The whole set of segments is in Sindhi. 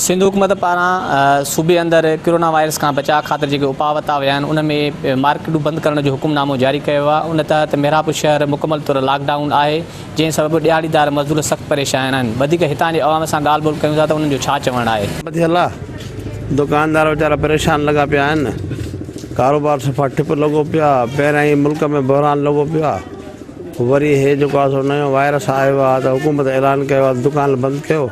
سنڌ حڪومت پاران صوبي اندر ڪرونا وائرس کان بچاء خاطر جيڪي اپاء ورتا ويا آهن ان ۾ مارڪيٽون بند ڪرڻ جو حڪم نامو جاري ڪيو ويو آهي ان تحت محرابپور شهر مڪمل طور لاڪ ڊائون آهي جنهن سبب ڏهاڙيدار مزدور سخت پريشان آهن وڌيڪ هتان جي عوام سان ڳالهه ٻولهه ڪيون ٿا ته انهن جو ڇا چوڻ آهي. ٿيل آ دڪاندار ويچارا پريشان لڳا پيا آهن ڪاروبار صفا ٺپ لڳو پيو آ پهريان ئي ملڪ ۾ بحران لڳو پيو آ وري هي جيڪو آ سو نيو وائرس آيو آ ته حڪومت اعلان ڪيو آ ته دڪان بند ڪيو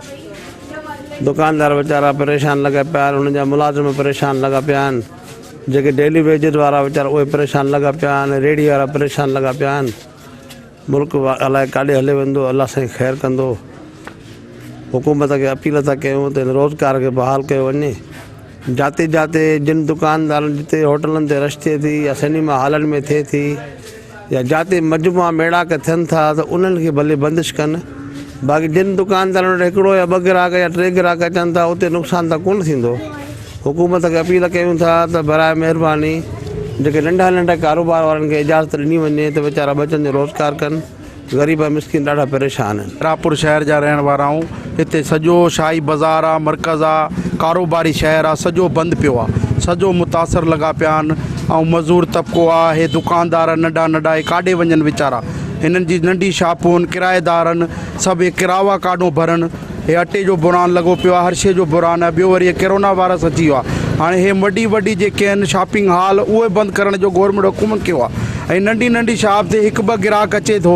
دڪاندار ويچارا پريشان لڳا پيا آهن انهن جا ملازم پريشان لڳا پيا آهن جيڪي ڊيلي ويجز وارا ويچارا اهي پريشان لڳا پيا آهن ريڙهي وارا پريشان لڳا پيا آهن ملڪ الائي ڪاڏي هلي ويندو الله سائين خير ڪندو حڪومت کي اپيل ٿا ڪيون ته هن روزگار کي بحال ڪيو وڃي جاتي جاتي جن دڪاندارن جتي هوٽلن تي رش ٿئي ٿي يا سئنيما هالن ۾ ٿئي ٿي يا جاتي مجموعا ميڙاڪ ٿين ٿا ته انهن کي ڀلي بندش ڪن باقي جن دڪاندارن وٽ هڪڙو يا ٻه گراهڪ يا ٽي گراهڪ اچن ٿا اتي نقصان ته ڪونه ٿيندو حڪومت کي اپيل ڪيون ٿا ته براء مهرباني جيڪي ننڍا ننڍا ڪاروبار وارن کي اجازت ڏني وڃي ته ويچارا ٻچن جو روزگار ڪن غريب ۽ مسڪين ڏاڍا پريشان آهن. راپور شهر جا رهڻ وارا آهيون هتي سڄو شاهي بازار آ مرڪز آ ڪاروباري شهر آ سڄو بند پيو آ سڄو متاثر لڳا پيا آهن ۽ مزور طبقو آ هي دڪاندار ننڍا ننڍا هي ڪاڏي وڃن ويچارا هنن جي ننڍي شاپون ڪرائيدار آهن سڀ هي ڪراوا ڪاڏو ڀرن هي اٽي جو بحران لڳو پيو آهي هر شيء جو بحران آهي ٻيو وري هي ڪرونا وائرس اچي ويو آهي هاڻي هي وڏي وڏي جيڪي آهن شاپنگ هال اهي بند ڪرڻ جو گورنمينٽ حڪم ڪيو آهي ۽ ننڍي ننڍي شاپ تي هڪ ٻه گراهڪ اچي ٿو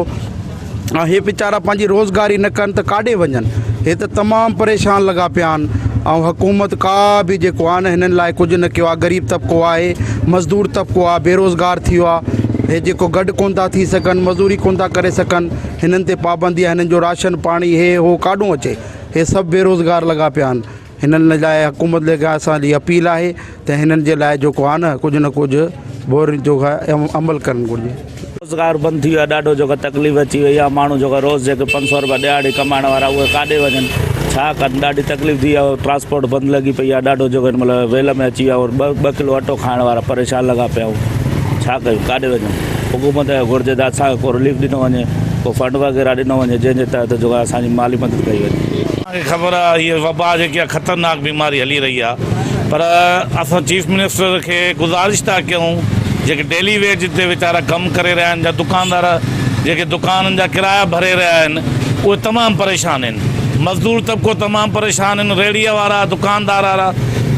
۽ هي ويچارا پنهنجي روزگاري نه ڪن ته ڪاڏي وڃن هي ته تمام پريشان لڳا پيا آهن ۽ حڪومت ڪا به جيڪو آهي نه هنن لاء ڪجهه نه ڪيو آهي غريب طبقو آهي مزدور طبقو آهي بيروزگار ٿي ويو آهي هي جيڪو گڏ ڪونه ٿا ٿي سگهن مزوري ڪونه ٿا ڪري سگهن هنن تي پابندي آهي هنن جو راشن پاڻي هي هو ڪاڏون اچي هي سڀ بيروزگار لڳا پيا آهن هنن لاء حڪومت لي اسان جي اپيل آهي ته هنن جي لاء جيڪو آهي نه ڪجهه نه ڪجهه بور جو عمل ڪرڻ گهرجي. روزگار بند ٿي ويو آهي ڏاڍو جيڪو تڪليف اچي وئي آهي ماڻهو جيڪو روز جيڪي 500 روپيا ڏهاڙي ڪمائڻ وارا اهي ڪاڏي وڃن ڇا ڪن ڏاڍي تڪليف ٿي آهي ٽرانسپورٽ بند لڳي پئي آهي ڏاڍو جيڪو هن مهل ويل ۾ اچي ويا آهيون ٻه ڪلو اٽو کائڻ وارا پريشان لڳا پيا آهيون ڇا ڪيون ڪاڏي وڃون حڪومت کي گهرجي ته اسان کي ڪو رليف ڏنو وڃي، ڪو فنڊ وغيره ڏنو وڃي، جنهن جي تحت جيڪو آهي اسان جي مالي مدد ڪئي وڃي. اسان کي خبر آهي هيء وبا جيڪي آهي خطرناڪ بيماري هلي رهي آهي پر اسان چيف منسٽر کي گذارش ٿا ڪيون جيڪي ڊيلي ويج تي ويچارا ڪم ڪري رهيا آهن يا دڪاندار جيڪي دڪانن جا ڪرايا ڀري رهيا آهن اهي تمام پريشان آهن مزدور طبقو تمام پريشان آهن ريڙهي وارا دڪاندار وارا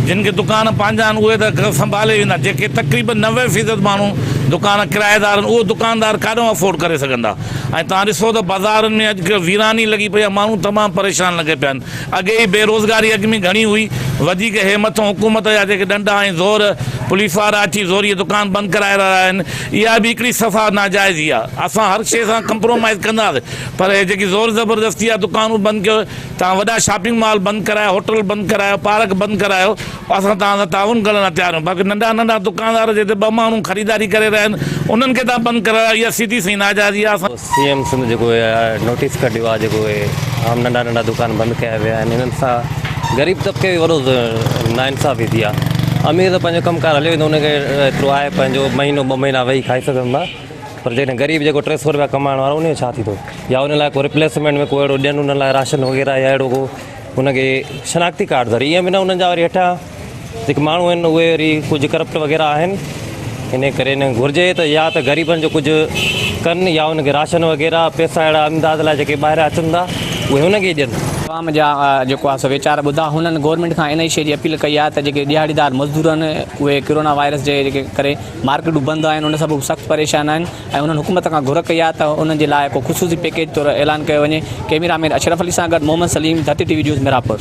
جن کي دڪان پنهنجا آهن اهي ته سنڀالي ويندا جيڪي تقريبن 90 فيصد ماڻهو دڪان ڪرائيدار آهن اهو دڪاندار ڪاڏهون افورڊ ڪري سگهندا ۽ توهان ڏسو ته بازارن ۾ اڄ ڪلهه ويراني لڳي پئي آهي ماڻهو تمام پريشان لڳي پيا آهن اڳي ئي بيروزگاري اڳ ۾ گهڻي هئي وڌيڪ هي مٿون حڪومت جا جيڪي ڏنڊا ۽ زور پوليس وارا اچي زوريء دڪان بند ڪرائي رهيا آهن اها به هڪڙي صفا ناجائزي آهي اسان هر شيء سان ڪمپرومائيز ڪنداسين پر هي جيڪي زور زبردستي آهي دڪانون بند ڪيو توهان وڏا شاپنگ مال بند ڪرايو هوٽل بند ڪرايو پارڪ بند ڪرايو اسان توهان سان تعاون ڪرڻ لاء تيار آهيون باقي ننڍا ننڍا دڪاندار جتي ٻه ماڻهو خريداري ڪري رهيا آهن انهن کي توهان بند ڪرايو اها سڌي سئين ناجائزي آهي اسان سي ايم سنڌ جيڪو هي نوٽيس ڪڍيو آهي جيڪو هي عام ننڍا ننڍا دڪان بند ڪيا ويا آهن انهن سان غريب طبقي کي وڏو ناانصافي ٿي آهي امير ته پنهنجو ڪم ڪار هليو ويندو ان کي ايترو آهي پنهنجو مهينو ٻه مهينا ويهي کائي سگهن ٿا پر جيڪڏهن غريب جيڪو 300 روپيا ڪمائڻ وارو ان جو ڇا ٿيندو يا ان لاء ڪو ريپليسمينٽ ۾ ڪو اهڙو ڏين ان لاء راشن وغيره يا اهڙو ڪو ان کي شناختي ڪارڊ ذريعي ائين به نه انهن جا وري هيٺان جيڪي ماڻهو آهن اهي وري ڪجهه ڪرپٽ وغيره آهن ان ڪري انهن کي گهرجي ته يا ته غريبن جو ڪجهه ڪن يا ان کي راشن وغيره پيسا اهڙا امداد لاء جيڪي ٻاهران اچن ٿا اهي انهن کي ئي ڏين. عوام جا جيڪو آهي سو ويچار ٻڌا هنن گورنمينٽ کان انهي شيء جي اپيل ڪئي آهي ته جيڪي ڏهاڙيدار مزدور آهن اهي ڪرونا وائرس جي ڪري مارڪيٽون بند آهن ان سبب سخت پريشان آهن ۽ انهن حڪومت کان گهر ڪئي آهي ته انهن جي لاء ڪو خصوصي پيڪيج طور اعلان ڪيو وڃي. ڪئميرا مين اشرف علي سان گڏ Muhammad Saleem, Dharti T V news Mirapur.